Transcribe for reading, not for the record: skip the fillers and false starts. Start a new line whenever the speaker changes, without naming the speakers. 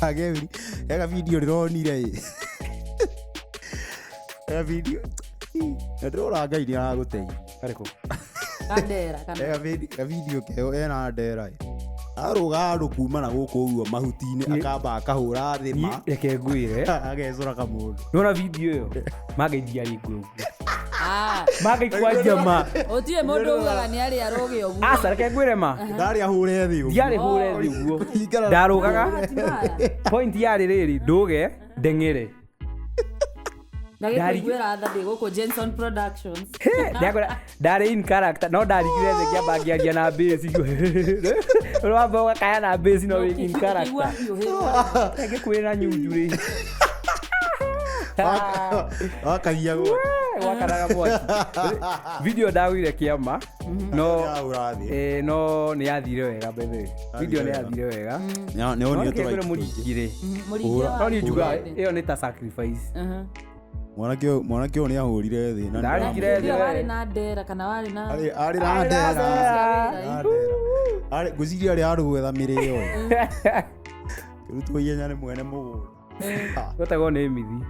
Ageri ega video ndĩronire ĩ. Ega video na ndĩrona Ngai nĩ aragũteithia.
Karĩkũ?
Kandera kana
Ega video keho ena ndera ĩ. Arũga handũ kuma na gũkũ ũguo mahuti-inĩ akamba akahũra thĩ ma
Niĩ reke ngwĩre.
Agecũra kamũndũ.
Nona video ĩyo mangeithia rĩngĩ ũguo.
Ah,
Mangeikwanjia ma.
gũtirĩ mũndũ ugaga nĩ arĩ arũge ũguo.
Aca reke ngwĩre ma.
Ndarĩ ahũre thĩ ũguo.
Ndiarĩ hũre thĩ ũguo.
Kũringana na-
Ndarũgaga.
Hatimara.
Point yarĩ rĩrĩ ndũge ndeng'ere.
Ndagĩkũiguĩra tha ndĩ gũkũ Jenson Productions.
Ndakora ndarĩ in character no ndarigire thĩ ngĩamba ngĩaria na bass. Ũrwamba ũgakaya na bass no wĩ in
Ũkĩigua
character.
hiũhĩrwo.
Ngĩkwĩra nyunju rĩ.
Wakagia gwa.
Gwakanaga mwaki. Video ndagũire kĩama no
Ahũra thĩ.
No nĩ yathire wega by the way. Video nĩ yathire wega.
Nĩ
No
onire
reke ngwĩre
tũraiki tũingĩ.
mũringi rĩ.
Mũringi wa
No niĩ njugaga
thĩ.
ĩyo nĩ ta sacrifice.
Mwanake ũyũ nĩ ahũrire thĩ na
Ndarigire thĩ.
Ndio warĩ na ndera kana warĩ na
arĩ arĩ na ndera. Na ndera. Arĩ ngwĩciria arĩ handũ gwetha mĩrĩo. Kĩrutwo ihenya nĩ mwene mũgũnda.
Gwetagwo nĩ mithi.